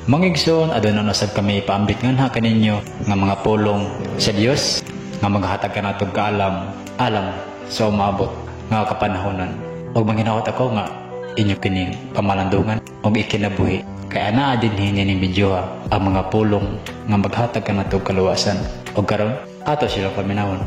Mga igsoon, aduna na usab kami ipaambit nganha kaninyo nga mga pulong sa Dios nga maghatag kanatog kaalam alang sa umaabot nga kapanahonan. Ug manghinaot ako nga inyo kining pamalandungan ug ikinabuhi. Kay anaa dinhi nining video ang mga pulong nga maghatag kanatog kaluwasan. Ug karon ato silang paminawon.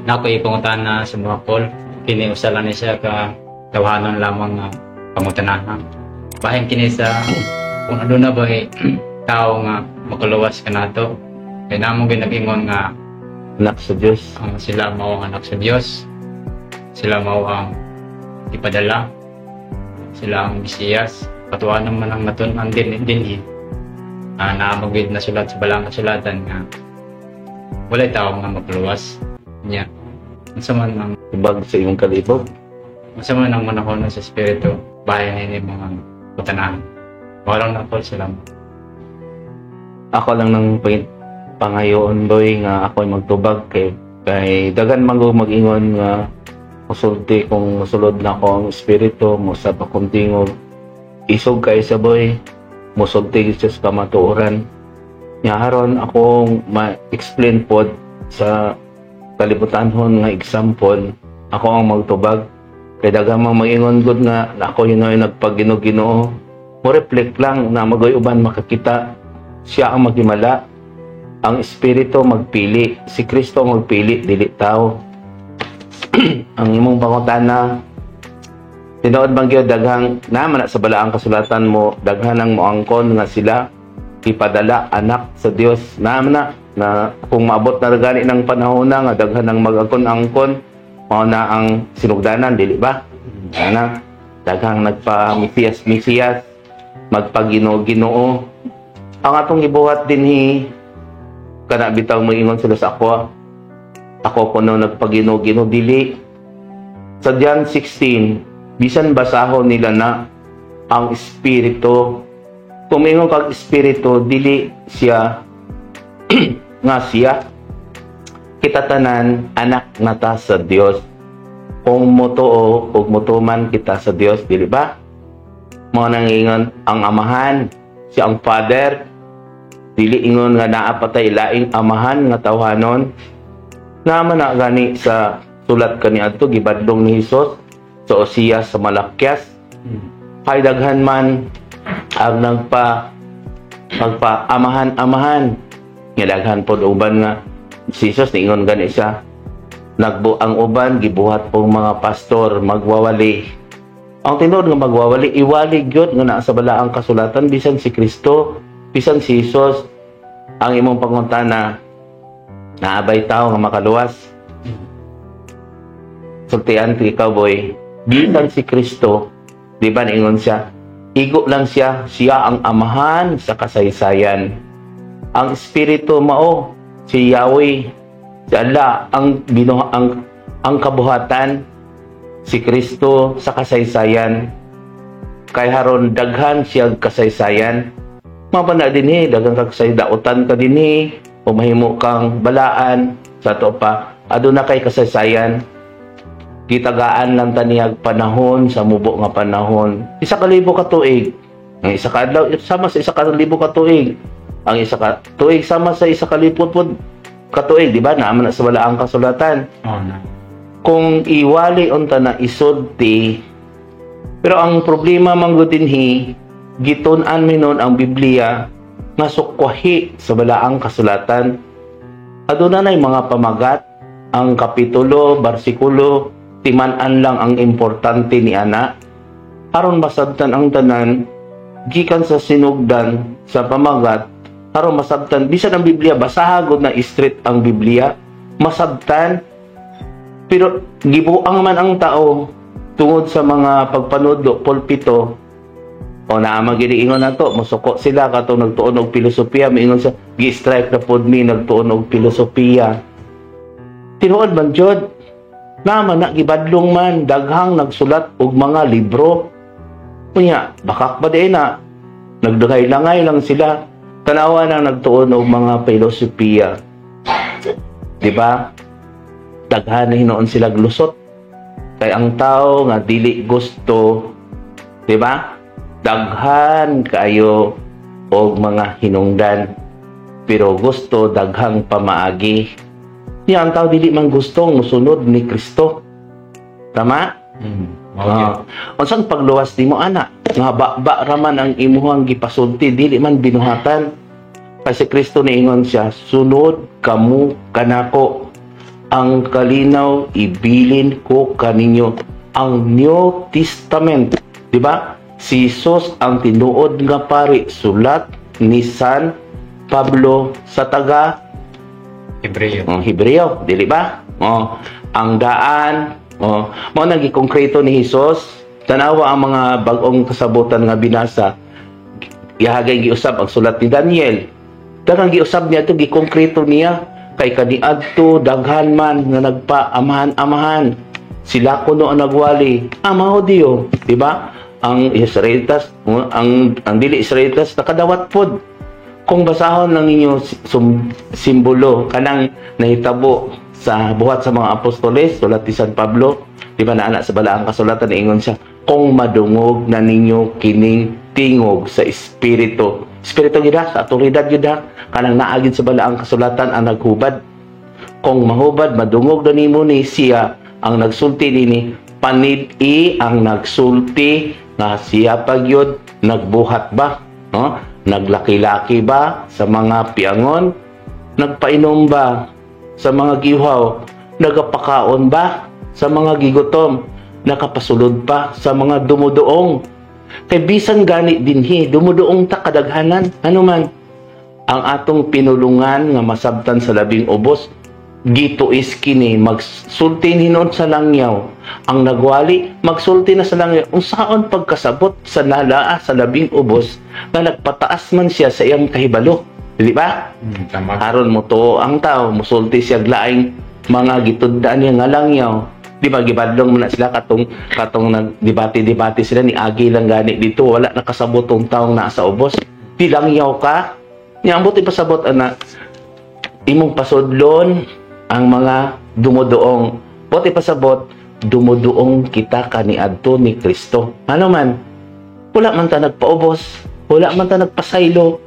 Nako ipangutana sa mga Paul, kini usa lang ni siya ka tawhanon lamang nga pangutanahan. Bahin kini sa kung aduna ba tao nga makaluwas kanato. Kay namo gyud nag-ingon nga anak sa Dios. Ang sila mao ang anak sa Dios. Sila mao ang ipadala. Sila ang Mesiyas. Patuan naman ang natun-an din dinhi. Naa gyud nasulat sa balang kasulatan nga walay tao nga makaluwas niya. Unsa man ang Tubag sa imong kalibog. Unsa man ang manahon sa espiritu bahin ini mga putanahan. Walang na Paul, salamat. Ako lang nang pangayoon, boy, nga ako ay magtubag kay daghan man go mag-ingon nga musulti kung musulod na ko ang espiritu, musab akong tingog. Isog kay sa boy, musulti siya sa kamatuoran. Nya aron akong ma-explain pod sa kalibutanhon nga example, ako ang magtubag. Kay daghan mang mag-ingon gud nga ako yun ay nagpag-Ginoo. Mo reflect lang na magoy uban makakita siya ang maghimala. Ang espiritu magpili, si Kristo ang magpili, dili tao. Ang imong pangutana, tinuod bang gyud daghang naman na sa balaang kasulatan mo daghan ang moangkon nga sila ipadala anak sa Dios, naman na na kung maabot na gani ng panahon na nga daghan ang mag-angkon-angkon, mao na ang sinugdanan, dili ba? Ana daghang nagpa Mesiyas Mesiyas, magpa-Ginoo Ginoo. Ang atong gibuhat dinhi kana bitaw moingon sila sa ako, ako kuno nagpa-Ginoo Ginoo, dili. Sa John 16, bisan basahon nila na ang espiritu, kung moingon kag espiritu, dili siya nga siya. Kita tanan anak nata sa Dios kung motoo ug motuman kita sa Dios, dili ba? Mao nang ingon ang amahan, siya ang Father, dili ingon nga naa pa tay laing amahan nga tawhanon. Naman na gani sa sulat kaniadto gibadlong ni Hesus sa Osias, sa Malakias. Kay daghan man ang nagpa magpa amahan-amahan nga daghan pod uban nga si Jesus niingon gani siya nagbu ang uban gibuhat pong mga pastor magwawali. Ang tinuod nga magwawali, iwali gyud nga naa sa balaang kasulatan bisan si Kristo, bisan si Jesus. Ang imong pangutana, naabay tao nga makaluwas? Sultian ti ikaw, boy. Bisan si Kristo, di ba niingon siya, igo lang siya, siya ang amahan sa kasaysayan. Ang espiritu mao si Yahweh, si Allah ang binuha, ang kabuhatan, si Kristo sa kasaysayan. Kay haron daghan siya kasaysayan. Mabana dinhi, daghan kag say dautan ka dinhi, o mahimo kang balaan sa ato pa, aduna kay kasaysayan. Gitagaan lang ta niyag panahon sa mubo nga panahon. 1,000 ka tuig. Ang isa ka adlaw sama sa 1,000 ka tuig. Ang isa ka tuig sama sa 1,000 pod ka tuig, di ba? Naa man na sa balaang kasulatan. Oh, na. Kung iwali unta na isulti, pero ang problema man gud dinhi, gitun-an mi nun ang Biblia nga sukwahi sa balaang kasulatan. Aduna nay mga pamagat, ang kapitulo, bersikulo, timan-an lang ang importante ni ana. Aron masabtan ang tanan gikan sa sinugdan sa pamagat, aron masabtan bisan ang Biblia, basaha gud na straight ang Biblia, masabtan. Pero gibuang man ang tao tungod sa mga pagpanudlo, pulpito, o naa man gini ingon nato, mosuko sila katong nagtuon og filosofiya, miingon sa gi-strike na pod mi nagtuon og filosofiya. Tinuod man jud, naman na gibadlong man daghang nagsulat og mga libro. Unya, bakak ba di na nagdaghay langay lang sila. Tanawa nang nagtuon og mga filosofiya. Di ba? Daghan na hinuon sila lusot. Kay ang tao nga dili gusto, di ba? Daghan kayo og mga hinungdan. Pero gusto daghang pamaagi. Niya ang tao dili man gustong musunod ni Kristo. Tama? Mm. Okay. Ah, unsang pagluwas nimo ana? Nga ba raman ang imuhang gipasulti, dili man binuhatan. Kasi Kristo niingon siya, "Sunod kamo kanako. Ang kalinaw ibilin ko kaninyo." Ang New Testament, di ba? Si Jesus ang tinuod nga pari, sulat ni San Pablo sa taga Hebreo. Oh, Hebreo, dili ba? Oh, ang daan, oh, mao nang gikongkreto ni Jesus. Tanawa ang mga bag-ong kasabutan nga binasa. Ihagay giusab ang sulat ni Daniel. Daghang giusab niya ito, gikongkreto niya kay kaniadto daghan man nga nagpa-amahan-amahan. Sila kuno ang nagwali. Ama Diyo, di ba? Ang Israelitas, oh, ang dili Israelitas nakadawat pod. Kung basahon lang ninyo simbolo kanang nahitabo sa Buhat sa Mga Apostoles, sulat ni San Pablo, di ba, naa sa Balaang Kasulatan, ingon siya, "Kung madungog na ninyo kining tingog sa espiritu." Espiritu gyud ha, sa awtoridad gyud ha, kanang naa gyud sa Balaang Kasulatan ang naghubad. Kung mahubad, madungog na nimo ni siya ang nagsulti nini, panid-i ang nagsulti nga siya pagyud nagbuhat ba, no? Naglaki-laki ba sa mga piangon? Nagpainom ba sa mga gihaw? Nagapakaon ba sa mga gigutom? Nakapasulod pa sa mga dumuduong? Kay bisan gani dinhi, dumuduong ta kadaghanan. Ano man ang atong pinulungan nga masabtan sa labing ubos, gituis kini magsulti hinuon sa langyaw. Ang nagwali magsulti na sa langyaw, unsaon pagkasabot sa nalaa sa labing ubos nga nagpataas man siya sa iyang kahibalo, di ba? Mm, tama. Aron mo tuo ang tao, musulti siya laing mga gitudaan niya nga langyaw, di ba? Gibadlong man na sila katong katong nagdebate-debate sila ni agi lang gani dito, wala nakasabot tong taong naa sa ubos, di langyaw ka niya. Ang buti pasabot ana, imong pasudlon ang mga dumuduong. Buti pasabot, dumuduong kita kaniadto ni Kristo. Ano man, wala man ta nagpaubos, wala man ta nagpasaylo,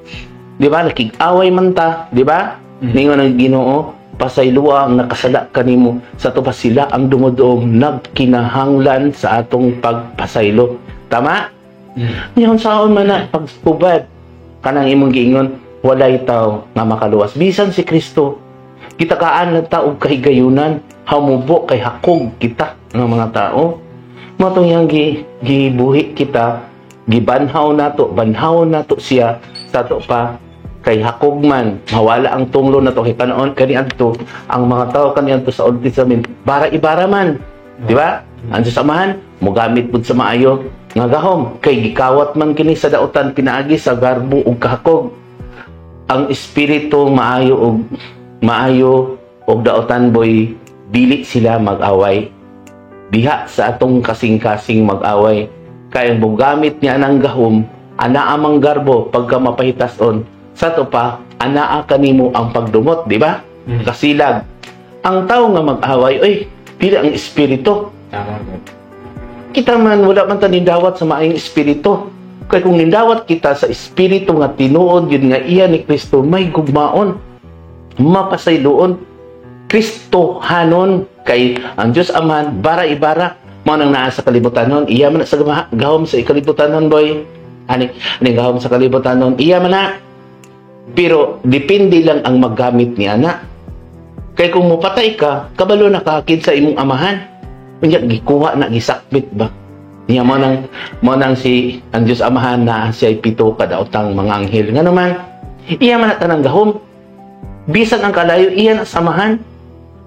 di ba? Nakig-away man ta, di ba? Ningon ang Ginoo, "Pasayloa ang nakasala kanimo." Sa to pa sila ang dumuduong nagkinahanglan sa atong pagpasaylo. Tama? Mm. Ngayon saon man na paghubad kanang imong giingon, walay tao nga makaluwas bisan si Kristo. Gitakaan lang ta og kahigayunan, hamubo kay hakog kita nga mga tao. Mao tong iyang gibuhi kita, gibanhaw nato, banhaw nato siya sa ato pa kay hakog man mawala ang tunglo nato kay kanoon kaniadto ang mga tao kaniadto sa Old Testament bara ibara man, di ba? Ang sa samahan mogamit pud sa maayo nga gahom kay gikawat man kini sa dautan pinaagi sa garbo ug kahakog. Ang espiritu maayo og daotan, boy, dili sila mag-away diha sa atong kasing-kasing mag-away, kay ang mogamit niya ng gahom, anaa mang garbo pagka mapahitason sa to pa, anaa kanimo ang pagdumot, di ba? Mm. Kasilag ang tao nga mag-away, oy, dili ang espiritu. Tama gud. Kita man, wala man ta nindawat sa maayong espiritu, kay kung nindawat kita sa espiritu nga tinuod yun nga iya ni Kristo, may gugmaon, mapasayloon, Kristohanon, kay ang Diyos Amahan bara ibara. Mao nang naa sa kalibutan nun, iya man na sa gahom sa kalibutan nun, boy. Ani ani gahom sa kalibutan nun, iya man na, pero depende lang ang maggamit ni ana. Kay kung mopatay ka, kabalo na ka sa imong amahan. Unya gikuha na, gisakbit ba niya. Mo nang si ang Diyos Amahan na siya pito kadaotang mga anghel, nga naman iya man na tanang gahom, bisan ang kalayo iya na samahan,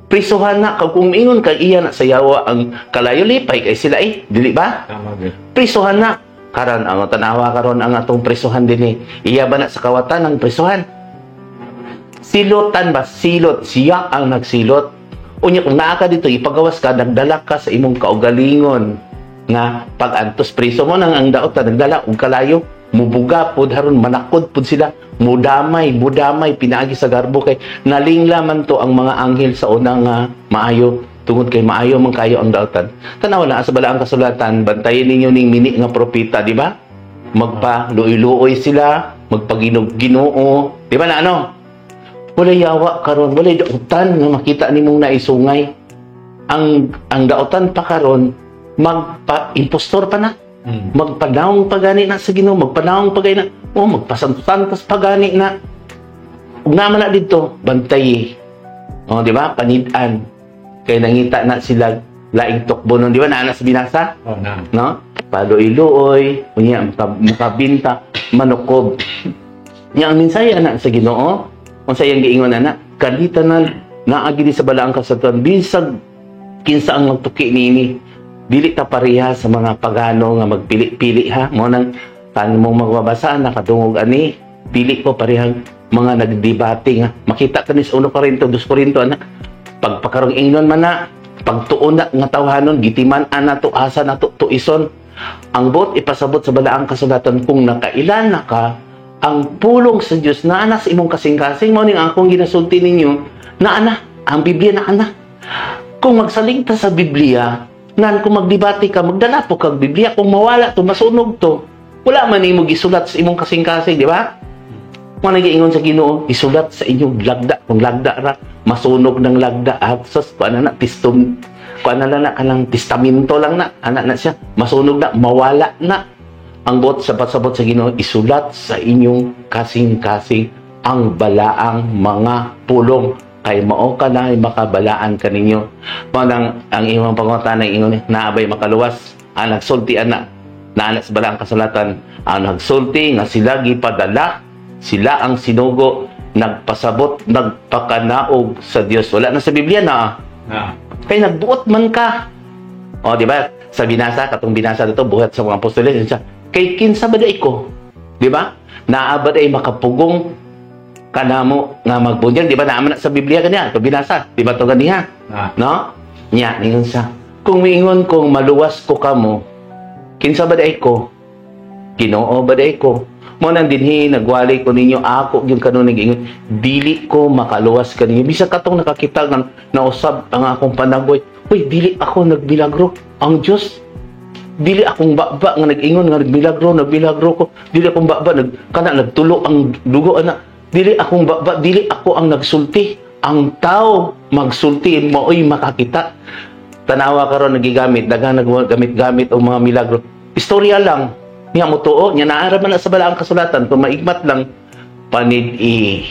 prisuhan na. Kag kung ingon kay iya na sa yawa ang kalayo, lipay kay sila eh, dili ba? Tama gud. Prisuhan na karon, ang tanawa karon ang atong prisuhan dinhi, iya ba na sa kawatan ang prisuhan? Silotan ba, silot, siya ang nagsilot. Unya kung naa ka dito, ipagawas ka, nagdala ka sa imong kaugalingon nga pag-antos priso mo nang ang daotan nagdala og kalayo. Mubuga pod haron, manakod pod sila, mudamay, mudamay pinaagi sa garbo kay nalingla man to ang mga anghel sa unang nga maayo tungod kay maayo man kayo ang dautan. Tanawa na sa balaang kasulatan, bantayin ninyo ning mini nga propeta, di ba? Magpa luoy-luoy sila, magpaginog Ginoo, di ba na ano? Walay yawa karon, walay dautan nga makita nimong naisungay. Ang dautan pa karon, magpa impostor pa na. Magpanaong pa gani na sa Ginoo, magpanaong pa gani na, oh, magpasantos pa gani na. Ug naman na didto, bantay. Oh, di ba? Panid-an. Kay nangita na sila laing tukbo nun, di ba? Naa na sa binasa? Oh, na. No? Paluoy-luoy, unya makabinta, manukob. Nya ang mensahe ana sa Ginoo, unsa iyang giingon ana? Kani tanan naa gini sa balaang kasulatan, bisag kinsa ang magtuki niini, dili ta pareha sa mga pagano nga magpili-pili ha. Mo nang kan mong magbabasa nakadungog ani, dili ko parehang mga nagdebate nga makita kani sa 1 Korinto, 2 Korinto ana, pagpakarong ingnon man na pagtuon na nga tawhanon, gitiman ana to, asa na to tuison. Ang buot ipasabot sa balaang kasulatan, kung nakailan na ka, ang pulong sa Dios naa na sa imong kasing-kasing. Mao ning akong ginasulti ninyo, naa na ang Biblia, naa na. Kung magsaling ta sa Biblia, nan kung magdebate ka, magdala po kag Biblia. Kung mawala to, masunog to, wala man nimo gisulat sa imong kasing-kasing, di ba? Mo nang giingon sa Ginoo, isulat sa inyong lagda. Kung lagda ra, masunog ng lagda at sus, kuan na tistom, kuan na na kanang testamento lang na ana na siya, masunog na, mawala na. Ang buot sa pasabot sa Ginoo, isulat sa inyong kasing-kasing ang balaang mga pulong kay mao ka na makabalaan kaninyo. Mao nang ang imong pangutana, ingon naabay makaluwas ang nagsulti ana, naa sa balaang kasulatan, ang nagsulti nga sila gipadala, sila ang sinugo, nagpasabot, nagpakanaog sa Dios. Wala na sa Biblia na. Na. Kay nagbuot man ka. O, di ba? Sa binasa, katong binasa dito, Buhat sa mga Apostoles, siya, kay kinsa ba day ko? Di ba? Naa ba day makapugong kanamo nga magbunyag? Di ba naa man na sa Biblia kanya? Ito binasa. Di ba ito ganiha? Na. No? Nya, ningon siya. Kung miingon kong maluwas ko kamo, kinsa ba day ko? Ginoo ba day ko? Mo nang dinhi nagwali ko ninyo, ako gyud kanon nag-ingon, dili ko makaluwas kaninyo. Bisag katong nakakita nga nausab ang akong panagoy, uy, dili ako nagmilagro. Ang Dios, dili akong baba nga nag-ingon nga nagmilagro, nagmilagro ko. Dili akong baba nag kana nagtulo ang dugo ana. Dili akong baba, dili ako ang nagsulti. Ang tao magsulti maoy makakita. Tanawa karon nagigamit, daghan naggamit-gamit og mga milagro. Istorya lang. Niya mo tuo, niya naa ra man na sa balaang kasulatan, kung maigmat lang panid-i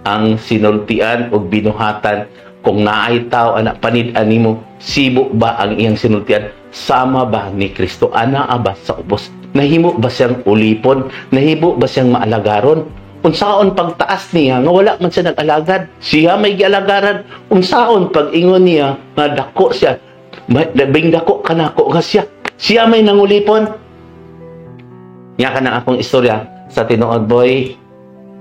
ang sinultian og binuhatan. Kung naay tao ana, panid-an nimo, sibo ba ang iyang sinultian, sama ba ni Kristo, ana ba sa ubos, nahimo ba siyang ulipon, nahimo ba siyang maalagaron? Unsaon pagtaas niya nga wala man siya nag-alagad, siya may gialagaran? Unsaon pag-ingon niya nga dako siya, labing dako kanako nga siya, siya may nangulipon? Nya ka na akong istorya sa tinuod, boy,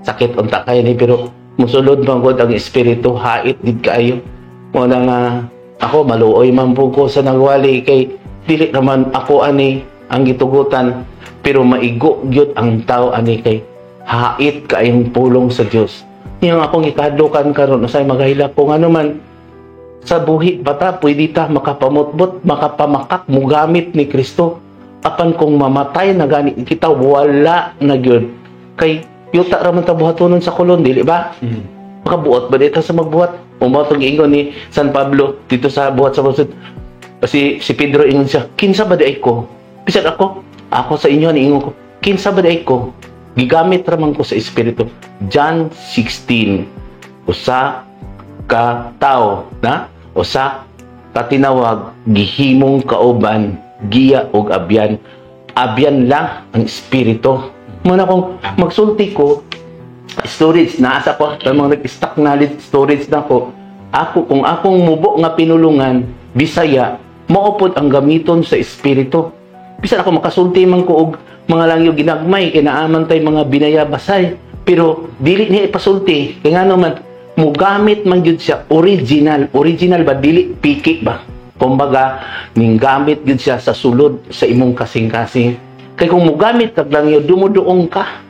sakit unta kayo ni, pero musulod man gud ang espiritu, hait gid kaayo. Mo na nga ako maluoy man pud ko sa nagwali kay dili naman ako ani ang gitugutan, pero maigo gyud ang tao ani kay hait kaayong pulong sa Dios. Nya ang akong ikadlukan karon, usay magahila ko, ngano man sa buhi pa ta pwede ta makapamutbot, makapamakak, mugamit ni Kristo. Apan kung mamatay na gani kita, wala na gyud, kay yuta ra man ta buhatonon sa kolon, dili ba? Makabuot ba dito sa magbuhat? Mao tong giingon ni San Pablo dito sa Buhat sa Apostol. Si Pedro, ingon siya, "Kinsa ba di ko? Bisag ako, ako sa inyo ni ingon ko, kinsa ba di ko? Gigamit ra man ko sa espiritu." John 16, usa ka tao na usa ka tinawag, gihimong kauban, giya og abyan. Abyan lang ang espiritu. Mao na kung magsulti ko, storage naa sa ko, mga nag-stock knowledge storage na ko. Ako, kung akong mubo nga pinulungan Bisaya, mao pod ang gamiton sa espiritu. Bisan ako makasulti man ko og mga langyo ginagmay kay naa man tay mga binayabasay, pero dili niya ipasulti kay ngano man mugamit man gyud siya original. Original ba, dili piki ba. Kumbaga ning gamit gyud siya sa sulod sa imong kasing-kasing. Kay kung mugamit kag langyaw, dumuduong ka.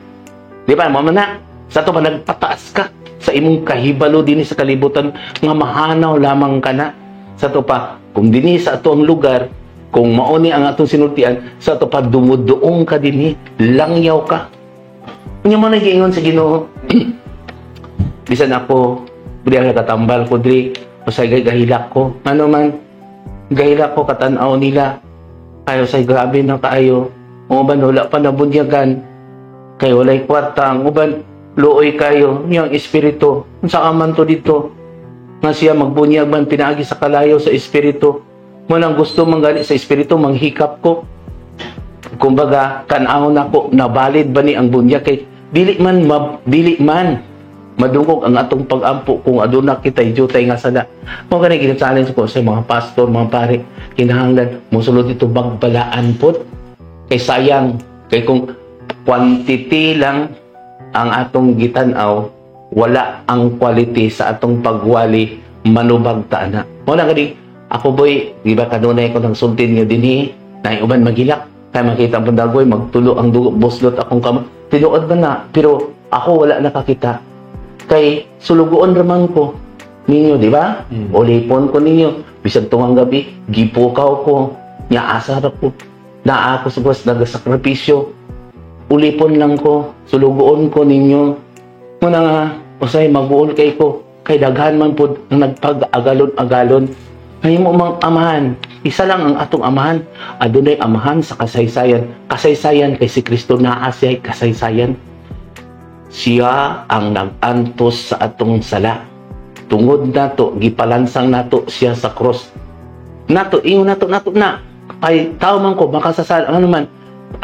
Di ba? Mao man na. Sa ato pa nagpataas ka sa imong kahibalo dinhi sa kalibutan nga mahanaw lamang ka na. Sa ato pa, kung dinhi sa ato ang lugar, kung mao ni ang atong sinultian, sa ato pa dumuduong ka dinhi, langyaw ka. Unya mo na giingon sa Ginoo. Bisan ako, di ang nakatambal ko diri, usay gahilak ko. Ano man, gahilak ko katanaw nila. Kayo say grabe na kaayo. Ang uban wala pa nabunyagan. Kay walay kwarta, ang uban luoy kayo, niyang espiritu. Unsa ka man to dito? Nga siya magbunyag man pinaagi sa kalayo sa espiritu. Mo nang gusto man gani sa espiritu manghikap ko. Kumbaga, kan-aw nako nabalid ba ni ang bunyag kay dili man madungog ang atong pag-ampo kung aduna kitay jutay nga sala. Mao gani gina-challenge ko sa mga pastor, mga pare, kinahanglan mosulod dito magbalaan pod. Kay sayang kay kung quantity lang ang atong gitan-aw, wala ang quality sa atong pagwali, manubag ta na. Mao na gani ako, boy, di ba kanunay ko nang sultin nga dinhi, na uban magilak kay makita ang pandagoy, magtulo ang dugo, buslot akong kamot. Tinuod ba na? Pero ako wala nakakita. Kay sulugoon raman ko ninyo, di ba? Mm. Ulipon ko ninyo. Bisag tungang gabi, gipukaw ko. Nya asa ra ko. Naa ako sa gawas nagasakripisyo. Ulipon lang ko, sulugoon ko ninyo. Muna nga, usay maguol kay ko. Kay daghan man pud ang nagpag-agalon-agalon. Ngayon mo mang amahan, isa lang ang atong amahan. Adunay amahan sa kasaysayan. Kasaysayan kay si Kristo naa siya kasaysayan. Siya ang nag-antos sa atong sala. Tungod nato, gipalansang nato siya sa cross. Nato, ingon nato, nato na. Kay tao man ko, makasasala, ano man,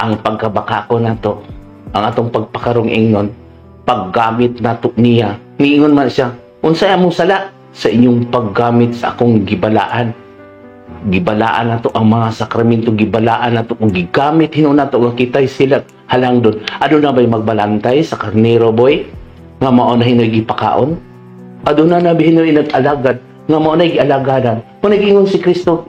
ang pagkabaka ko nato, ang atong pagpakarong ingnon, paggamit nato niya. Niingon man siya, unsay among sala? Sa inyong paggamit sa akong gibalaan. Gibalaan nato ang mga sakramento, gibalaan nato kung gigamit hinuon nato nga kitay sila halangdon. Aduna ba'y magbalantay sa karnero, boy? Nga mao na hinoy gipakaon? Aduna na ba hinoy nag-alagad? Nga mao na gialagadan? Kung nag-ingon si Kristo,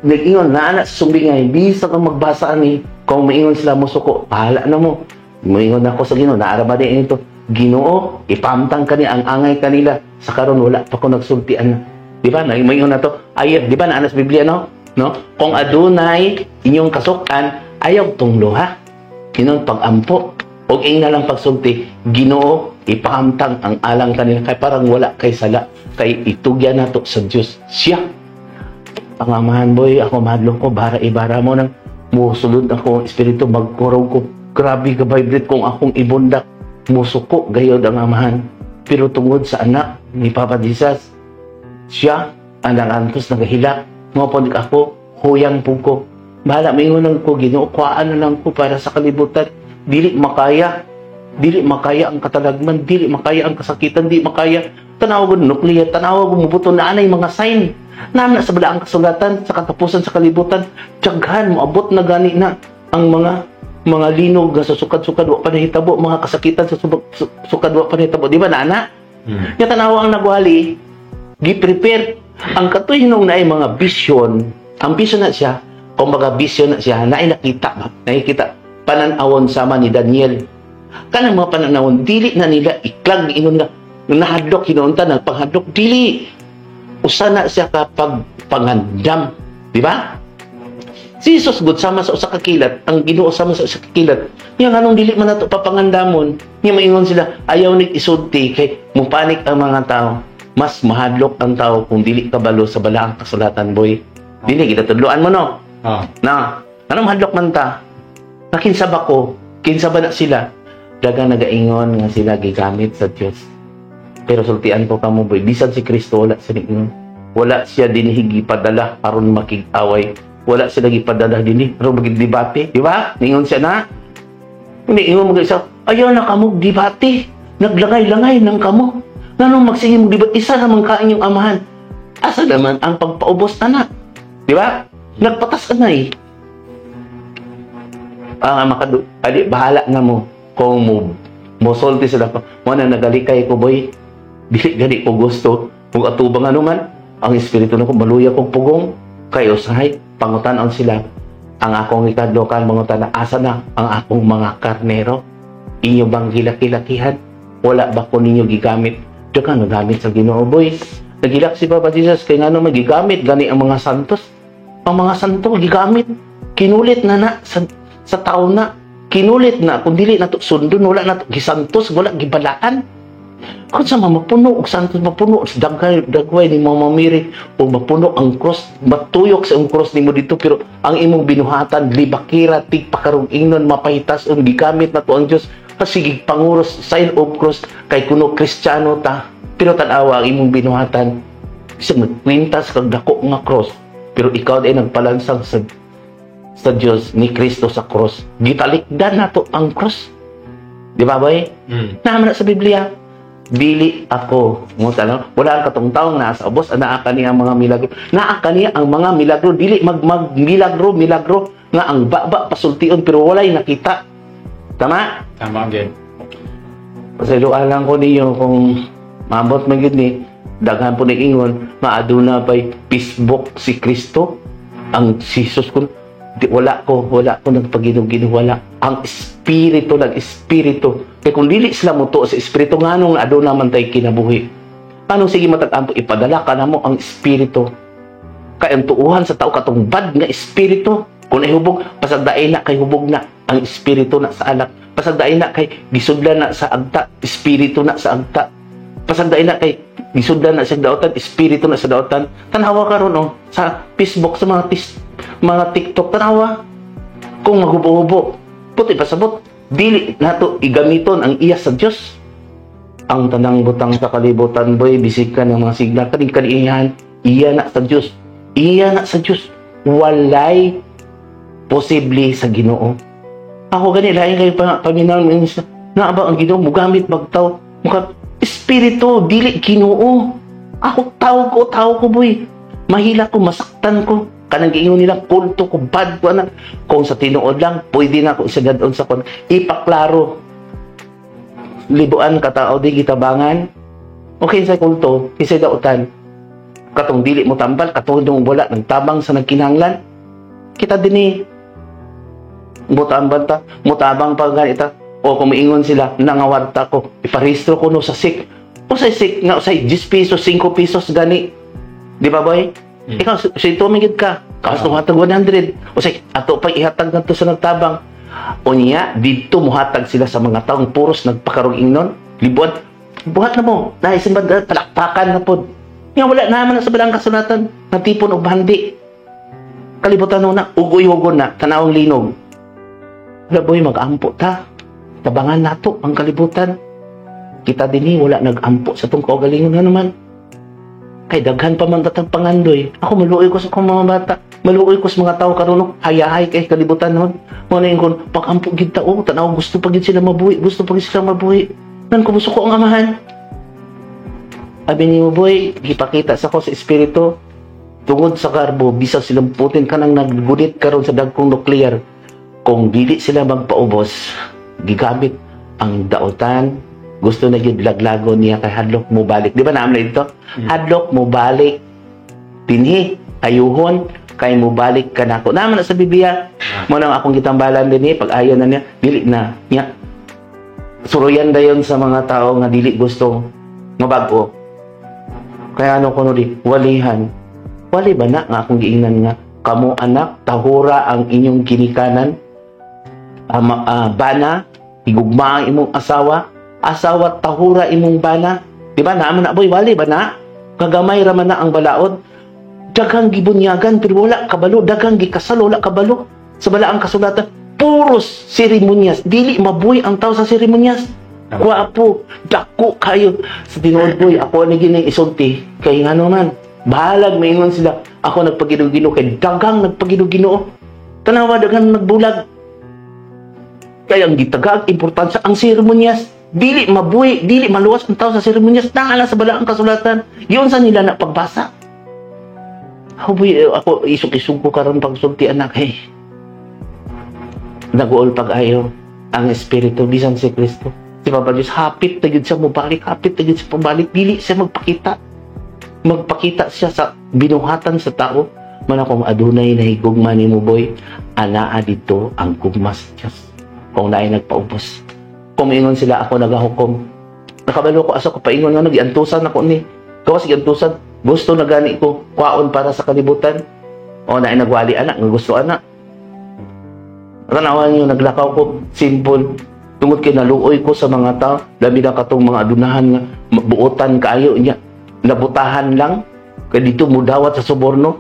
nag-ingon na anak sa sumbingay, bisag ang magbasa ani, kung maingon sila musuko, bahala na mo. Muingon ako sa Ginoo, naara ba din ito? Ginoo, ipamtang kani ang angay kanila. Sa karon wala pa ko nagsultian. Di ba? Maingon na to. Ay, di ba na sa Biblia, no? No? Kung adunay inyong kasukan, ayaw tunglo ha. Hinon pag-ampo. Og ing na lang pagsulti, Ginoo, ipahamtang ang alang kanila kay parang wala kay sala, kay itugyan nato sa Dios. Siya ang amahan, boy. Ako mahadlok ko, bara ibara mo nang musulod ako ang espiritu, magkurog ko. Grabe ka vibrate kung akong ibundak. Musuko gayod ang amahan. Pero tungod sa anak ni Papa Jesus, siya ang nangantos, nagahilak. Mo po ako, huyang po ko. Bahala, maingon lang ko, Ginoo, kuhaan na lang ko para sa kalibutan. Dili makaya. Dili makaya ang katalagman, dili makaya ang kasakitan, dili makaya. Tanaw ko nuklear, tanaw ko mubuto na anay mga sign. Naam na sa balaang kasulatan, sa katapusan sa kalibutan, tiyaghan, moabot na gani na ang mga linog nga sa sukad-sukad wa pa nahitabo, mga kasakitan sa sukad wa pa nahitabo. Di ba, nana? Mm. Nya tanawa ang nagwali, gi-prepare ang katoy hinong naay mga vision. Ang vision na siya, kumbaga vision na siya, naay nakita ba? Nakikita pananawon sama ni Daniel. Kanang mga pananawon dili na nila iklag ingon nga nahadlok hinuon ta nagpanghadlok, dili. Usa na siya kapag pangandam, di ba? Si Jesus gud sama sa usa ka kilat, ang Ginoo sama sa usa ka kilat. Nya nganong dili man nato papangandamon? Nya maingon sila, ayaw nig isulti kay mupanik ang mga tao. Mas mahadlok ang tao kung dili kabalo sa balaang kasulatan, boy. Dili kita tudloan mo, no. Ah. Na, anong mahadlok man ta? Na kinsa ba ko? Kinsa ba na sila? Daga nagaingon nga sila gigamit sa Dios. Pero sultian ko kamo, boy, bisan si Kristo wala sa ingon. Wala siya dinhi gipadala aron makig-away. Wala sila gipadala dinhi aron magdebate, di ba? Ningon siya na. Hindi ingon mga isa, ayaw na kamo debate. Naglangay-langay nang kamo. Nganong magsige mo debate, isa naman ka inyong amahan. Asa naman ang pagpaubos ana? Di ba? Nagpatas ka na eh. Ah, makadu adi bahala na mo kung mo mosulti sila pa. Mo na nagalikay ko, boy. Dili gani ko gusto kung atubang ano man ang espiritu nako maluya kog pugong kay usahay pangutan-on sila. Ang akong ikadlokan, mga tana, asa na ang akong mga karnero? Inyo bang gilaki-lakihan? Wala ba ko ninyo gigamit? Daghan nagamit sa Ginoo, boy. Nagilak si Papa Jesus kay ngano magigamit gani ang mga santos. Ang mga santo gigamit. Kinulit na na sa tao na. Kinulit na kung dili na to sundon, wala na to gisantos, wala gibalaan. Kung sa mapuno og santos, mapuno sa daghay dagway ni Mama Mary o mapuno ang cross, matuyok sa ang cross nimo dito, pero ang imong binuhatan libakira, tigpakarong ingnon, mapahitas ang gigamit na to ang Dios kasi panguros, sign of cross, kay kuno Kristiyano ta, pero tan-awa ang imong binuhatan, bisag nagkwintas kag dako nga cross, pero ikaw ay nagpalansang sa Dios ni Kristo sa cross. Gitalikdan nato ang cross, di ba, boy? Mm. Naman na sa Biblia. Dili ako. Mo talo, wala ang katong taong naa sa ubos, naa kani ang mga milagro. Naa kani ang mga milagro, dili mag mag milagro milagro nga ang baba pasultion pero walay nakita. Tama? Tama gyud. Pasayloan lang ko ninyo kung maabot man gyud ni daghan po ni ingon maaduna pay Facebook si Kristo ang si Jesus kun di, wala ko nagpaginog-ginog, wala ang espiritu lang, espiritu. Kay kung dili sila motuo sa espiritu, nganong aduna man tay kinabuhi? Anong sige matag-ampo, ipadala ka na mo ang espiritu, kay ang tuuhan sa tao katong bad nga espiritu. Kung ay hubog, pasagdain na kay hubog na ang espiritu na sa alak. Pasagdain na kay gisudlan na sa agta, espiritu na sa agta. Pasagdain na kay gisudlan na sa daotan, espiritu na sa daotan. Tanawa karon, oh, sa Facebook, sa mga TikTok, tanawa kung maghubo-hubo. Puti pasabot, dili nato igamiton ang iya sa Dios. Ang tanang butang sa kalibutan, boy, bisig ka ng mga sigla kaning kaniihan, iya na sa Dios, iya na sa Dios. Walay posible sa Ginoo. Ako gani, lain kayo pa paminaw na ba ang Ginoo mugamit bagtaw muka espiritu, dili Ginoo. Ako, tao ko, tao ko, boy. Mahila ko, masaktan ko, kanang giingon nila kulto ko, bad ko ana. Kung sa tinuod lang, pwede na ako isagadon sa kon ipaklaro libuan ka tao di gitabangan. Okay sa kulto, kisay dautan, katong dili mo tambal, katong wala nagtabang sa nagkinahanglan. Kita dinhi mutabang ta, mutabang pa ganita. O kung miingon sila nangawarta ko, iparehistro ko no sa SIC o sa SIC nga usay 10 pesos, 5 pesos gani, di ba, boy? Mm. Ikaw sa tumingid ka kaos uh, 100, usay ato pa ihatag ngadto sa nagtabang. Unya didto muhatag sila sa mga taong puros nagpakarong ingnon libuan buhat na mo dahil sa palakpakan na pod nga wala naman sa balang kasulatan natipon og bandi. Kalibutan no na ugoy-ugon na tanawang linog. Wala, boy. Mag-ampo ta, tabangan nato ang kalibutan. Kita dinhi wala nag-ampo sa tong kaugalingon nga naman kay daghan pa man tatang pangandoy. Ako, maluoy ko sa akong mga bata, maluoy ko sa mga tao karon, no? Hayahay kay kalibutan nun. Mo na ingon pag-ampo gid ta, oh, tanaw, gusto pa gid sila mabuhi, gusto pa gid sila mabuhi nan kumusuko ang Amahan. Abi nimo, boy, gipakita sa ko sa espiritu tungod sa garbo, bisag silang Putin kanang naggunit karon sa dagkong nuclear, kung dili sila magpaubos, gigamit ang daotan, gusto na gyud laglagon niya kay hadlok mo balik. Di ba naam na ito? Hadlok mo balik dinhi, ayuhon kay mo balik kanako. Naman na sa Biblia. Mo nang akong gitambalan dinhi, pag ayo na niya, dili na niya. Suruyan dayon sa mga tao nga dili gusto mabag-o. Kaya ano kuno di walihan. Wali ba na nga akong giingnan nga kamo anak, tahura ang inyong ginikanan, bana, higugma ang imong asawa, asawa, tahura imong bana. Di ba naman na, boy? Wali ba na? Kagamay ra man na ang balaod. Daghang gibunyagan pero wala kabalo, daghang gikasal wala kabalo. Sa balaang kasulatan, puros seremonyas. Dili mabuhi ang tao sa seremonyas. Gwapo, dako kayo. Sa tinuod, boy, ako ni gini isulti. Kay ngano man, bahalag maingon sila. Ako nagpaginoo-ginoo kay daghang nagpaginoo-ginoo. Tanawa, daghang nagbulag. Kaya ang gitagaag importansya ang seremonyas. Dili mabuhi, dili maluwas ang tao sa seremonyas. Naa sa balaang kasulatan. Yun sa nila na pagbasa. Ako, boy, ako isog-isog ko karon pagsulti, anak, hey. Naguol pag-ayo ang espiritu bisan si Kristo. Si Papa Diyos, hapit na gyud siya mobalik, hapit na gyud siya pabalik, dili siya magpakita. Magpakita siya sa binuhatan sa tao. Man akong adunay nahigugma nimo, boy, anaa dito ang gugma sa Diyos. Kung naay nagpaubos. Kung ingon sila ako nagahukom. Nakabalo ko asa ko paingon nga nagiantusan ako ni. Gawas giantusan, gusto na gani ko kwaon para sa kalibutan. O naay nagwali ana, nga gusto ana. Tanawan niyo, naglakaw ko simple tungod kay naluoy ko sa mga tao, labi na katong mga adunahan nga buotan kaayo niya, nabutahan lang kay dito mudawat sa suborno.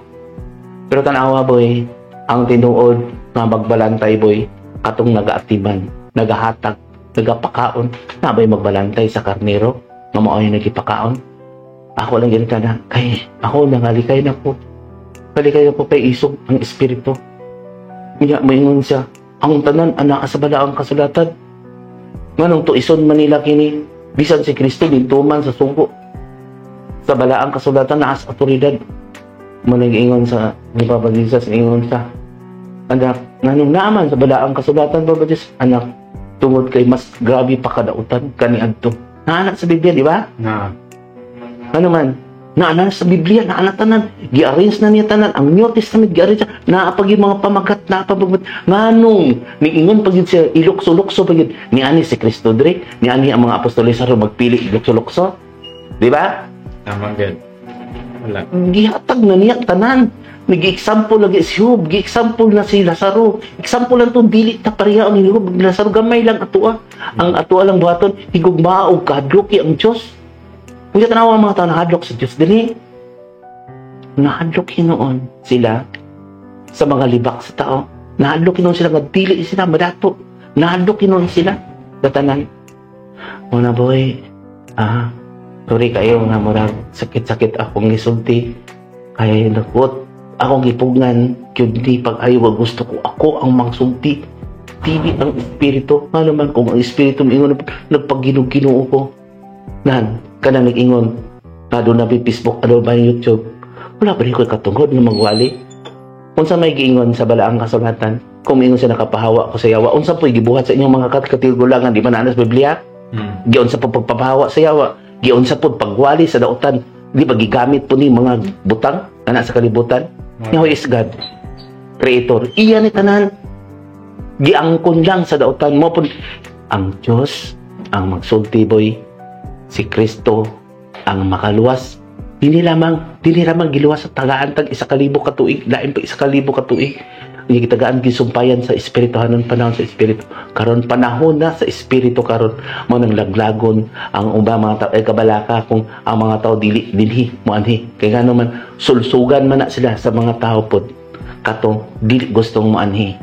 Pero tanawa, boy, ang tinuod nga magbalantay, boy, katong nagaatiman, nagahatag, nagapakaon. Nabay magbalantay sa karnero nga mao yung nagipakaon? Ako lang ganito na kay ako nangalikay na ko, kalikay na ko kay isog ang espiritu niya. Moingon siya, ang tanan anaa sa balaang kasulatan. Nganong tuison man nila kini? Bisan si Kristo dito man sa sugo sa balaang kasulatan, naa sa otoridad mo. Nag-ingon sa ni Papa Jesus, ingon sa anak, nganong naaman sa balaang kasulatan, Papa Jesus? Anak, tungod kay mas grabe pa kadautan kaniadto. Naa sa Biblia, di ba? Na. Ano man, naana sa Biblia, naana tanan, gi-arrange na niya tanan, ang New Testament gi-arrange, naa pag yung mga pamagat, naa pa pag nganong niingon pag yun siya, ilukso-lukso pag yun, niani si Kristo dre, niani ang mga apostoles aron magpili ilukso-lukso. Di ba? Tama gud. Wala. Gihatag na niya tanan. Nag-example lagi si Job, gi-example na si Lazaro. Example lang to, dili ta pareha ang Job, Lazaro, gamay lang atua. Ang atua lang buhaton, higugmaa og kahadloki ang Dios. Kung tanawa ang mga tao nahadlok sa Dios dili. Nahadlok hinuon sila sa mga libak sa tao. Nahadlok hinuon sila nga dili sila madato. Nahadlok hinuon sila sa tanan. Muna, boy, sorry kayo nga murag sakit-sakit akong gisulti. Kay nakot akong gipugngan gyud di pag ayaw, gusto ko ako ang mangsulti. Dili ang espiritu. Nga naman kung ang espiritu moingon nagpaginoo-ginoo ko. Nan, kanang nag-ingon nga doon na Facebook, ano ba YouTube. Wala pa rin ko katungod nga magwali. Unsa may giingon sa balaang kasulatan? Kung ingon siya nakapahawa ko sa yawa, unsa po'y gibuhat sa inyong mga katigulangan, di ba naa sa Biblia? Giunsa po pagpapahawa sa yawa, giunsa po pagwali sa dautan, di ba gigamit po ni mga butang ana sa kalibutan? Nga who is God? Creator. Iya ni tanan. Giangkon lang sa dautan mo po. Ang Diyos ang magsulti, boy. Si Kristo ang makaluwas. Dili lamang giluwas sa tagaan tag 1,000 ka tuig, lain pa 1,000 ka tuig. Hindi gitagaan, gisumpayan sa espirituhanon, panahon sa espiritu. Karon panahon na sa espiritu karon, mo nang laglagon ang ubang mga tao ay kabalaka kung ang mga tao dili dinhi moanhi. Kay ngano man sulsugan man na sila sa mga tao pod katong dili gustong moanhi.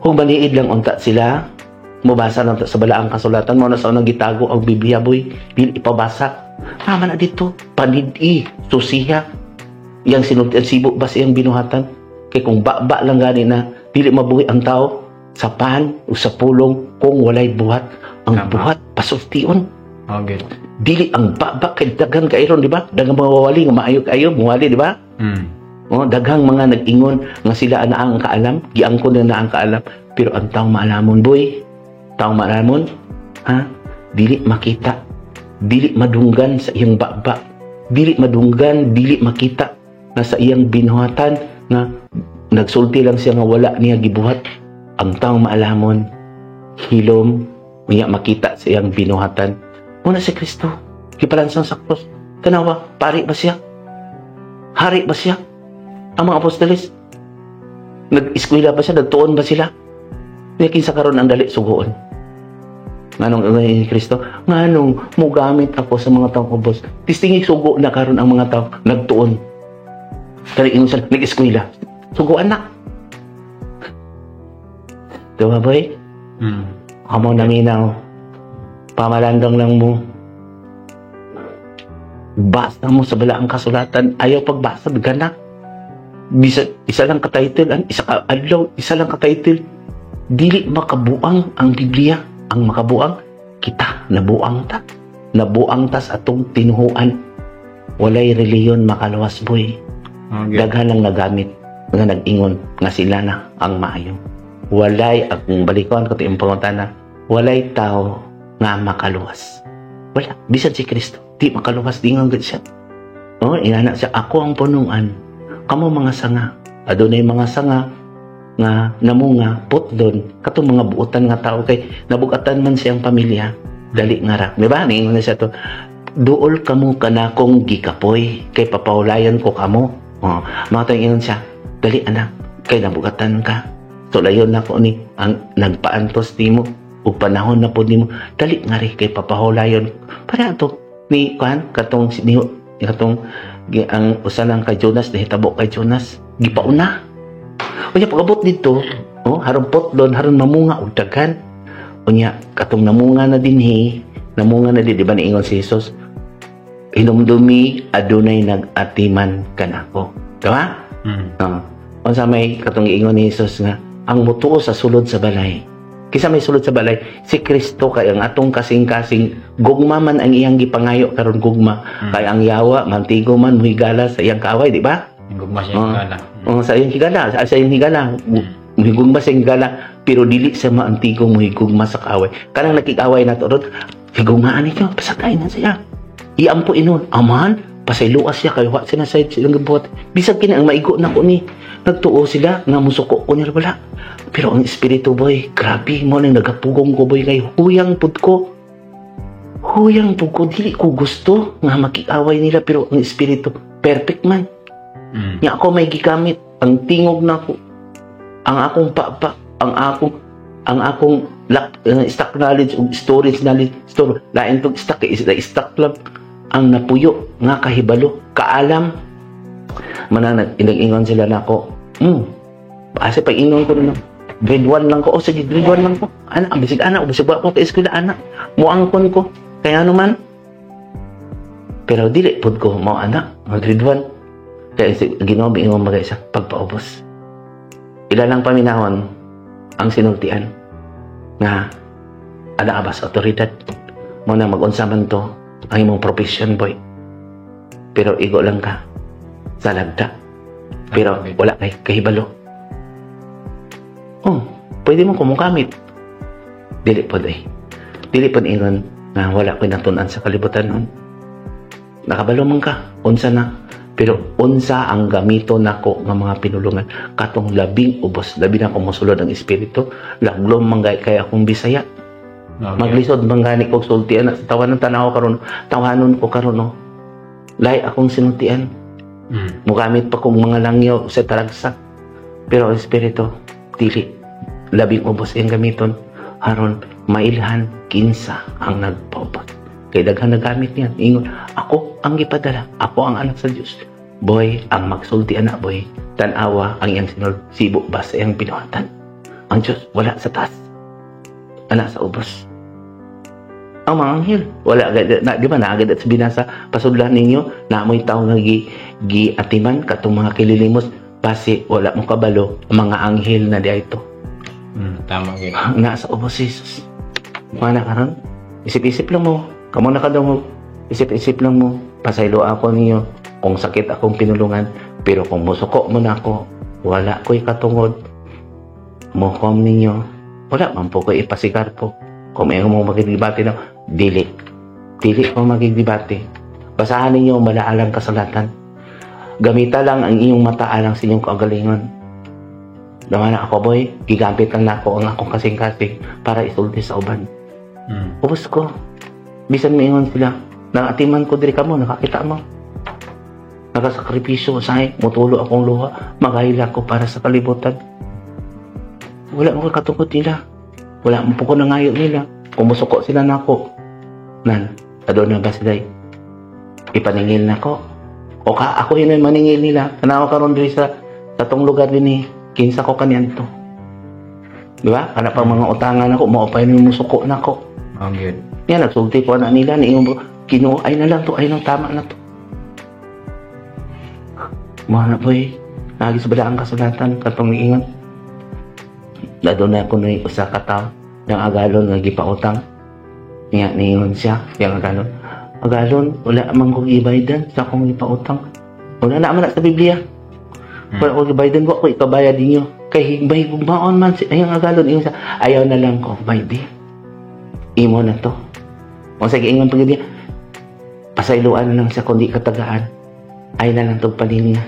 Kung baliid lang unta sila, mobasa lang ta sa balaang kasulatan. Mo na sa unang gitago ang Biblia, boy, dili ipabasa. Tama na dito, panidi, susiya. Iyang sinulti ang sibo ba sa iyang binuhatan? Kay kung ba lang gani na dili mabuhi ang tao sa pan o sa pulong kung walay buhat. Ang buhat pasultion. Okay. Dili ang ba kay daghan kairon, di ba? Daghang mga wawali nga maayo kaayo, muwali, di ba? Oh, daghang mga nag-ingon nga sila ana ang kaalam, giangkon na ang kaalam, pero ang taong maalamon, boy, taong maalamon, ha? Dili makita, dili madunggan sa iyang baba, dili madunggan, dili makita na sa iyang binuhatan nga nagsulti lang siya nga wala niya gibuhat. Ang taong maalamon, hilom, niya makita sa iyang binuhatan. Muna si Kristo, gipalansang sa krus. Tanawa, pari ba siya? Hari ba siya? Ang mga apostoles, nag-eskwela ba siya? Nagtuon ba sila? Kaya kinsa karon ang dali suguon? Nganong ni Kristo? Nganong mugamit ako sa mga taong ubos? Tistingi sugo na karon ang mga tao nagtuon. Kaya ingon sila, nag-eskwela. Suguan na. Diba, boy? Amo naminaw. Pamalandong lang mo. Basta mo sa balaang kasulatan. Ayaw pagbasa, gana. Bisa, isa lang ka-title, isa ka adlaw, isa lang ka-title. Dili makabuang ang Biblia. Ang makabuang, kita, nabuang ta. Nabuang ta sa atong tinuhuan. Walay reliyon makaluwas, boy. Daghan lang nagamit nga nag-ingon nga sila na ang maayo. Walay, akong balikon ko iyong pangutana, walay tao nga makaluwas. Wala. Bisan si Kristo, di makaluwas, di nga siya. Oh, inana siya, ako ang punuan. Kamo mga sanga, adunay mga sanga nga namunga putlon katong mga buotan nga tao kay nabugatan man siyang pamilya, dali nga ra, di ba? Niingon na siya to, "Duol kamo kanakong gikapoy kay papahulayon ko kamo." Oh, mga tayong ingon siya, "Dali anak, kay nabugatan ka, sulayon nako ni ang nagpaantos nimo ug panahon na pod nimo, dali nga ri kay papahulayon." Para ato ni kuan katong ni katong ang usa lang kay Jonas, nahitabo kay Jonas, gipauna. Unya pag-abot dito, oh, haron putlon, haron mamunga og daghan. Unya katong namunga na dinhi, namunga na di, di ba niingon si Jesus, "Hinumdumi adunay nag-atiman kanako." Di ba? Mm. Oh. Unsa may katong giingon ni Jesus nga ang mutuo sa sulod sa balay. Kinsa may sulod sa balay? Si Kristo, kay ang atong kasing-kasing gugma man ang iyang gipangayo karon, gugma. Kay ang yawa mantigo man muhigala sa iyang kaaway, di ba? Ang gugma siya Oh. higala. Oh, sa iyang higala, sa iyang higala. Muhigugma sa iyang higala, pero dili sa maantigo muhigugma sa kaaway. Kanang nakig-away nato ron, higugmaan ninyo, pasagay na siya. Iampo inon, "Amahan, pasayloa siya kay wa sila sa silang gibuhat." Bisag kini ang maigo na ko ni, nagtuo sila nga musuko ko nila, wala. Pero ang espiritu, boy, grabe mo nang nagapugong ko, boy, kay huyang pud ko. Huyang pud ko, dili ko gusto nga makig-away nila, pero ang espiritu perfect man. Nya ako may gigamit ang tingog nako, ang akong papa, ang akong stock knowledge ug storage knowledge, store lain tong stock kay is stock lang ang napuyo nga kahibalo, kaalam manang nag-ingon sila nako. Asa pag ingon ko na grade 1 lang ko, oh sige, grade 1 lang ko. Ana, bisig ana, bisig wa ko ka eskwela ana. Muangkon ko. Kaya ano man. Pero dili pud ko mao ana, ang grade 1. Kaya si Ginoo miingon mga isa pagpaubos. Ila lang paminahon ang sinultian nga ana abas otoridad mo na mag-unsa man to ang imong profession, boy. Pero igo lang ka sa lagda. Pero wala kay kahibalo. Oh, pwede mo kumukamit. Dili pod ay. Dili pod ingon nga wala ko'y natun-an sa kalibutan noon. Nakabalo man ka, unsa na. Pero unsa ang gamito nako nga mga pinulungan katong labing ubos, labi na kung mosulod ang espiritu, laglom man gay kay akong Bisaya. Maglisod man gani kog sultian sa tawanan, tanaw karon, tawanon ko karon, no. Lahi akong sinultian. Mugamit pa kong mga langyaw sa taragsak. Pero ang espiritu, dili. Labing ubos iyang gamiton aron mailhan kinsa ang nagpaubos. Kay daghan nagamit niyan. Ingon, "Ako ang gipadala. Ako ang anak sa Dios." Boy, ang magsulti ana, boy. Tanawa ang iyang sinul, sibo ba sa iyang binuhatan. Ang Diyos, wala sa taas. Ana sa ubos. Ang mga anghel, wala, na, di ba, naagad at sa binasa, pasudlan ninyo, na mo'y tao nga gi atiman, katong mga kililimos, basi, wala mo kabalo, ang mga anghel na di ito. Tama gyud. Nasa ubos si Jesus. Mga karon, isip-isip lang mo, kamo na kadungog, isip-isip lang mo, pasaylo ako ninyo, kung sakit akong pinulungan, pero kung musuko mo na ako, wala ko'y katungod, mukom ninyo, wala man po ko ipasikar po. Kung may mo magigdebate na, dili. Dili ko magigdebate. Basahan ninyo ang malaalang kasulatan. Gamita lang ang iyong mata alang sa inyong kaagalingon. Naman na ako, boy, gigamit lang na ako ang akong kasing-kasing para isulti sa uban. Ubos ko. Bisan maingon sila, naatiman ko diri kamo, nakakita mo. Nakasakripisyo, say, mutulo akong luha, maghahila ko para sa kalibutan. Wala mo katungkod nila. Wala mo po ko nangayo nila. Kumusuko sila nako. Nan, aduna ba sila ipaningil nako? O ka, ako yun ay maningil nila. Tanawa karon diri sa tong lugar din eh. Kinsa ko kaniyan to. Di ba? Kana pa mga utangan ako, mao pa yun yung musuko nako. Mao gyud. Yan, nagsulti ko na nila, ni yung Ginoo, ay na lang to, ay lang, tama na to. Mga na, boy, lagi sa balaang kasulatan, katong niingon. Lado na ko na usa ka tawo ng agalon nga gipautang. Niya, niingon siya, yang agalon. "Agalon, wala man kong ibaydan sa akong gipautang." Wala na man na sa Biblia. "Wala ko ibaydan, wa ko ikabayad ninyo. Kay higbay gugmaon man si ayang agalon ingon siya, ayaw na lang ko baydi. Imo na to." O sige, ingon pag niya, pasayloan na lang siya kundi katagaan. Ay na lang tog panilinga.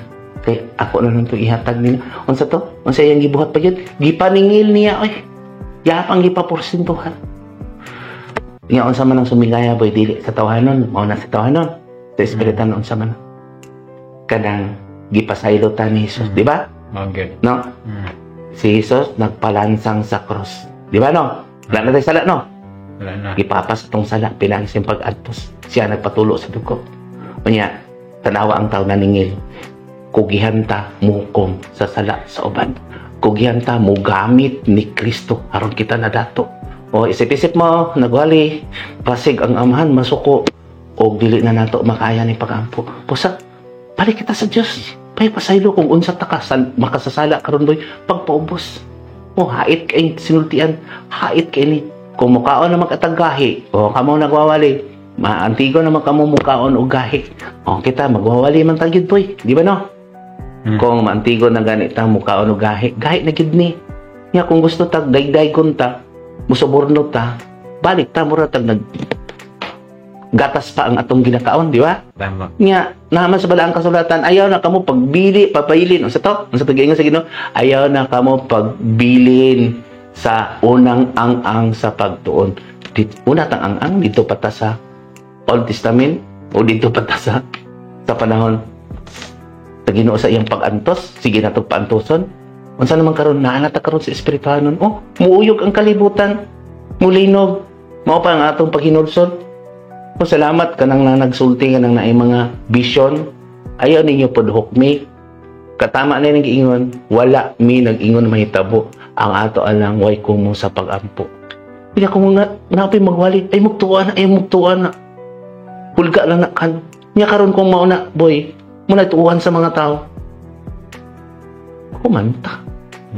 Kay ako na lang to ihatag nila. Unsa to? Unsa iyang gibuhat pa gyud? Gipaningil niya oy. Yapang gipaporsentuhan. Nga unsa man ang sumigaya, boy, dili sa tawhanon, mao na sa tawhanon. Sa espiritu unsa man. Kanang gipasaylo ta ni Jesus, di ba? Mao gyud. No? Si Jesus nagpalansang sa cross. Di ba, no? Wala na tayo sala, no? Wala na. Gipapas atong sala pinang siyang pag-antos. Siya nagpatulo sa dugo. Unya, tanawa ang tao naningil. Kugihan ta mukom sa sala sa uban. Kugihan ta mugamit ni Kristo aron kita nadato. O isip-isip mo, nagwali, pasig ang amahan masuko o dili na nato makaya ni pagampo. Pusa, balik kita sa Dios. Pay pasaylo kung unsa ta ka makasasala karon, boy, pagpaubos. O hait kay sinultian, hait kay ni. Kung mukaon na magkatagahi, o kamo nagwawali, maantigo naman kamo mukaon og gahi. O kita magwawali man ta gyud, boy, di ba, no? Kung maantigo na ganit ta mukaon og gahi, gahi na gyud ni. Nya kung gusto tag dayday ta, musuborno ta, balik ta mura tag nag gatas pa ang atong ginakaon, di ba? Tama. Nga, naman sa balaang kasulatan, ayaw na kamo pagbili, papailin. Unsa to? Unsa to giingon sa Ginoo? Ayaw na kamo pagbilin sa unang ang-ang sa pagtuon. Una tang ang-ang dito pa ta sa Old Testament o dito pa ta sa panahon sa Ginoo sa iyang pag-antos, sige na tog paantoson. Unsa naman karon naa na ta karon sa espirituhanon? Oh, muuyog ang kalibutan, mulinog. Mao pa ang atong paghinulsol. O salamat kanang na nagsulti kanang naay mga vision. Ayaw ninyo pod hukmi. Katama na ning giingon, wala mi nag-ingon mahitabo. Ang ato alang way kumo sa pag-ampo. Pila ko nga napay magwali ay mugtuan na, ay mugtuan na. Hulga lang na kan. Nya karon kung mao na, boy, mo na tuuhan sa mga tao. Kumanta.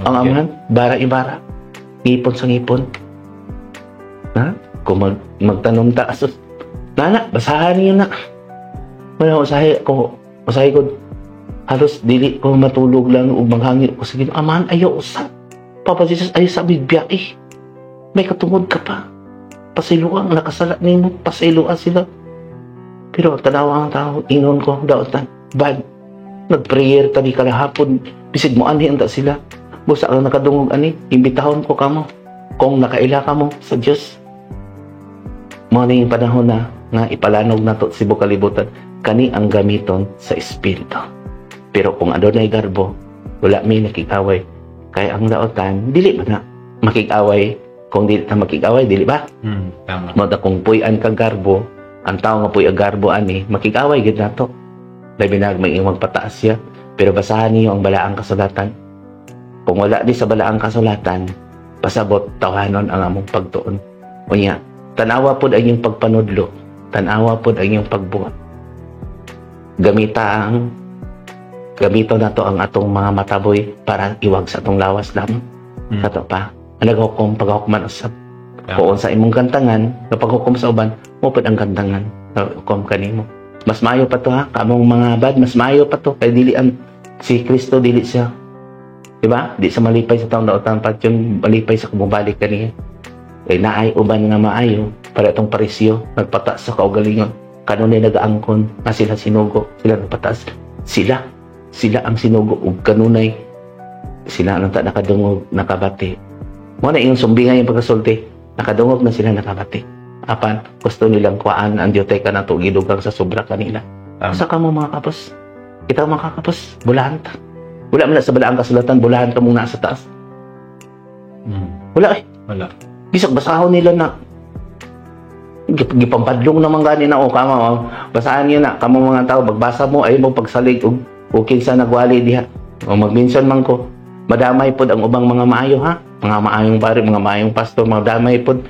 Ang amahan, bara ibara. Ngipon sa ngipon. Ha? Kung magtanom ta asos. Nana, basahan niyo na. Wala, usahay ko, usahay ko, halos dili ko matulog lang ug manghangyo ko sa Ginoo. Amahan, ayaw usab. Papa Jesus, ayaw sa biyahe. May katungod ka pa. Pasiluan, nakasala nimo, pasiluan sila. Pero tanawa ang tao, ingon ko, daotan, bad. Nag-prayer tani kalahapon, bisig mo anhi anta sila. Busa ka nakadungog ani, imbitahon ko kamo. Kung nakaila kamo sa Dios. Mao ni yung panahon na nga ipalanog nato sa tibuok kalibutan kani ang gamiton sa espiritu. Pero kung adunay garbo, wala mi nakikaway. Kay ang daotan, dili ba na makikaway? Kung dili ta makikaway, dili ba? Tama. Mao ta kung puy-an kag garbo, ang tao nga puy ang garbo ani, makikaway gid nato. Labi na may imong pataas siya. Pero basahan niyo ang balaang kasulatan. Kung wala di sa balaang kasulatan, pasabot tawhanon ang among pagtuon. Unya, tanawa pod ang iyong pagpanudlo, tanawa pod ang iyong pagbuhat. Gamita ang gamito nato ang atong mga mataboy para iwag sa atong lawas lamang. Kato pa. Ang naghukom paghukuman usab. Kung sa imong gantangan, kapag hukom sa uban, mo pud ang gantangan. Hukom kanimo. Mas maayo pa to ha, kamong mga bad, mas maayo pa to kay dili ang si Kristo dili siya. Di ba? Di sa malipay sa taong daotan pat yun, malipay sa kumubalik kaniya. Kay naay uban nga maayo para itong parisyo nagpataas sa kaugalingon. Kanunay nagaangkon nga sila sinugo, sila nagpataas. Sila, sila ang sinugo ug kanunay sila ang ta nakadungog, nakabati. Mo na iyong sumbingan yung pagkasulti. Nakadungog na sila, nakabati. Apan, gusto nilang kuhaan ang diyoteka na to gidugang sa sobra kanila. Tama. Sa kamo mga kapos? Kita mga kapos, bulahan ta. Wala man na sa balaang kasulatan, bulahan ka muna sa taas. Wala eh. Wala. Bisag basahon nila na gipampadlong naman gani na o kama o. Basahan niyo na kamo mga tao, magbasa mo ay mo pagsalig og og kinsa nagwali diha o magminsan man ko madamay pod ang ubang mga maayo ha, mga maayong pare, mga maayong pastor, madamay pod.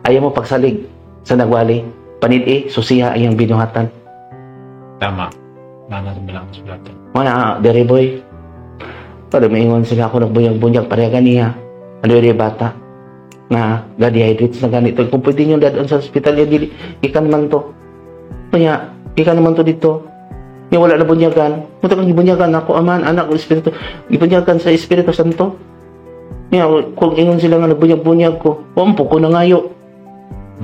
Ayaw mo pagsalig sa nagwali, panid-i susiha ang iyang binuhatan. Tama. Tama sa balaang kasulatan. Wala dere, boy, pero maingon sila ako nagbunyag-bunyag pareha ganiha. Ano dere bata nga ga-dehydrate na ganito, kung pwede nyo dadon sa ospital ya dili ikan man to kanya ikan naman to dito. Nga wala na bunyagan mo kang gibunyagan ako, Aman, Anak o Espiritu, gibunyagan sa Espiritu Santo. Nya kung ingon sila nga nagbunyag-bunyag ko, wampo ko na ngayo.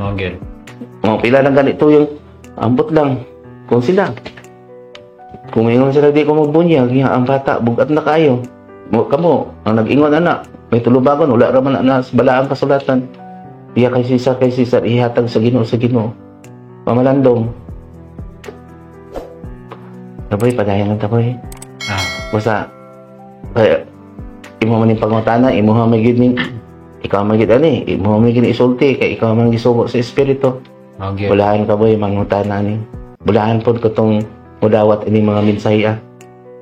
Mao gyud. Mga pila lang ganito yung ambot lang kung sila. Kung ingon sila di ko magbunyag, ya, ang bata bugat na kayo. Mo kamo ang nag-ingon ana, may tulubagon wala ra man na sa balaang kasulatan. Iya kay Cesar ihatag sa Ginoo sa Ginoo. Pamalandong. Taboy, padayon lang taboy. Basta kaya imo man ning pangutana, imo man gid ning ikaw man gid ani, imo man gid isulti kay ikaw man gisugo sa espiritu. Okay. Bulahan ka boy, mangutana ni. Bulahan pod ko tong mudawat ini mga mensahe ah.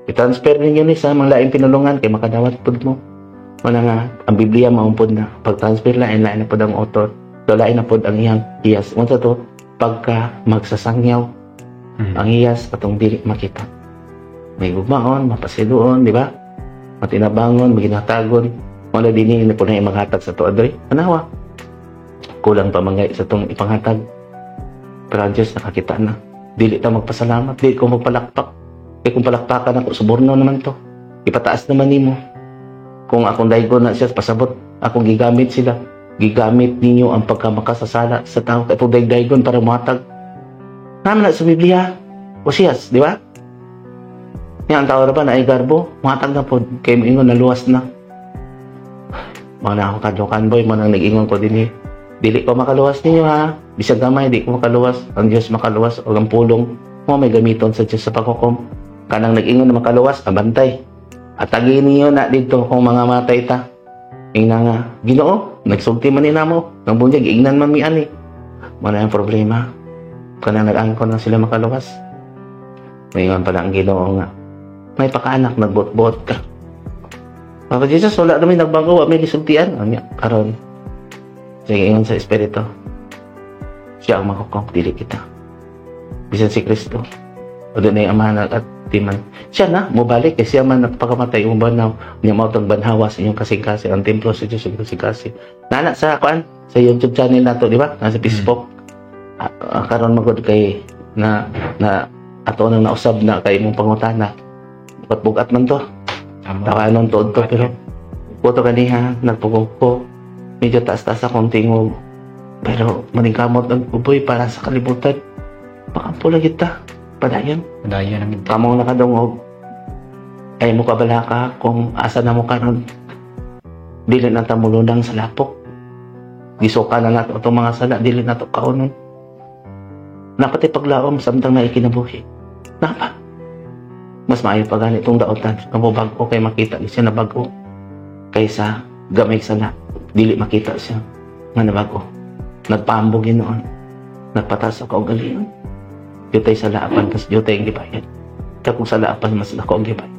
I-transfer ninyo ni sa mga laing pinulungan kay makadawat pod mo. Wala nga, ang Biblia maumpod na. Pag-transfer lain, lain na pod ang author. So, lain na pod ang iyang hiyas. Unsa to? Pagka magsasangyaw, ang hiyas atong dili makita. May gugmaon, mapasiloon, di ba? Matinabangon, maginatagon. Wala din ni po na imanghatag sa tuod. Anawa. Kulang pa mga sa tong ipanghatag. Pero ang Diyos nakakita na. Dili ta magpasalamat, dili ko magpalakpak. Kaya kung palakpakan ako, suborno naman to. Ipataas naman nimo. Kung akong daygon na siya, pasabot, akong gigamit sila. Gigamit ninyo ang pagkamakasasala sa tao. Kaya itong daygon para muhatag. Naman na sa Biblia. Osias, di ba? Nga ang tao ra ba na ay garbo, muhatag na po. Kaya moingon, naluwas na. Mga na akong kadlokan, boy, mga nang nag-ingon ko din eh. Dili ko makaluwas ninyo ha. Bisag gamay, di ko makaluwas. Ang Diyos makaluwas o ang pulong mo may gamiton sa Diyos sa paghukom. Kanang nag-ingon na makaluwas, abantay. Atagi ninyo na dito kung mga matay ta. Ingna nga, Ginoo, nagsulti man ni namo. Nang bunyag, ingnan man mi ani. Wala ang problema. Kanang nag-angkon na sila makaluwas. Maingon pala ang Ginoo nga. May pakaanak, nagbot-bot ka. Papa Jesus, wala namin nagbago, wa may gisultian. Anya, karon. Sige, ingon sa Espiritu. Siya ang makukom, dili kita. Bisan si Kristo. O doon na yung amahan at timan. Siya na, mubalik. Kaya siya man nagpakamatay, uban na, niya mautang banhawa sa inyong kasing-kasing. Ang templo sa Diyos, sa kasing-kasing. Nana sa, kuan, sa YouTube channel na to, di ba? Nasa Facebook. Karon magod kay na, na, ato nang nausab na kay imong pangutana. Bugat-bugat man to. Tama. Tawanon tuod to, pero puto kaniha, nagpugong ko. Medyo taas-taas akong tingog. Pero maningkamot ang uboy para sa kalibutan. Pakampo lang kita. Padayon. Padayon ang ito. Kamong nakadungog. Ay mo kabala ka kung asa na mo karon. Dili na ta mulundang sa lapok. Gisuka na nato itong mga sala. Dili na to kaunon. Napati paglaom samtang naikinabuhi. Napa. Mas maayo pa gani itong daotan. Kamo bag-o kay makita siya na bag-o. Kaysa gamay sala. Dili makita siya nga nabago. Nagpaambog yun noon. Nagpatas ako ang galion. Jutay sa laapan, mas jutay ang gibayad. Kaya kung sa laapan, mas dako ang gibayad.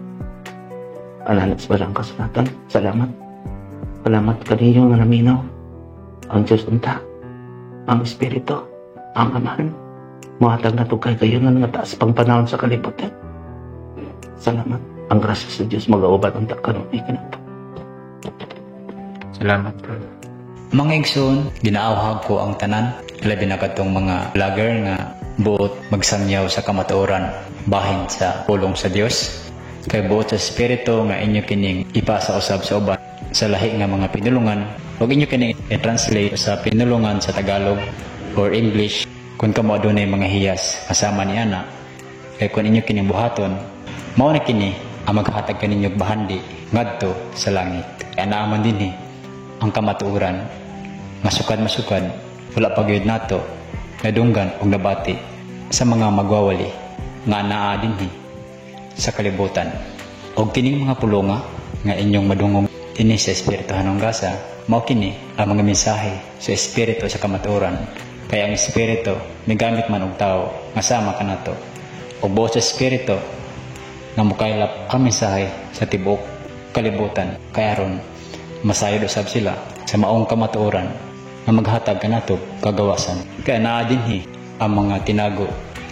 Ananas ba lang kasulatan? Salamat. Salamat kaniyo nga naminaw. Ang Diyos unta. Ang Espiritu. Ang Amahan. Muhatag na tugkay kayo nga nga taas pang panahon sa kalibutan. Salamat. Ang grasya sa Diyos mag-auban unta kanunay kanato. Salamat. Mga igsoon, ginaawhag ko ang tanan, labi na katong mga vlogger nga buot magsangyaw sa kamatuoran bahin sa pulong sa Dios. Kay buot sa espiritu nga inyo kining ipasa usab sa uban sa lahi nga mga pinulungan, ug inyo kining i-translate sa pinulungan sa Tagalog or English kung kamo adunay mga hiyas kasama ni ana. Kay kung inyo kining buhaton, mao na kini ang maghatag kaninyo og bahandi ngadto sa langit. Kaya naaman dinhi ang kamatuoran nga sukad masukad wala pa gyud nato nadunggan og nabati sa mga magwawali nga naa dinhi sa kalibutan. Og kining mga pulonga nga inyong madungog dinhi sa Espirituhanong Gasa, mao kini ang mga mensahe sa Espiritu sa kamatuoran. Kaya ang Espiritu migamit man og tawo nga sama kanato. Og buot sa Espiritu nga mukaylap ang mensahe sa tibuok kalibutan, kay aron masayod usab sila sa maong kamatuoran nga maghatag kanato kagawasan. Kaya naa dinhi ang mga tinago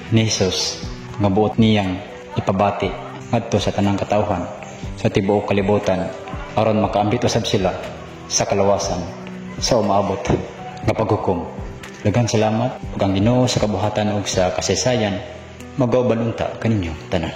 ni Hesus nga buot niyang ipabati ngadto sa tanang katawhan sa tibuok kalibutan aron makaambit usab sila sa kalawasan sa umaabot nga paghukom. Daghang salamat ug ang Ginoo sa kabuhatan ug sa kasaysayan magauban unta kaninyong tanan.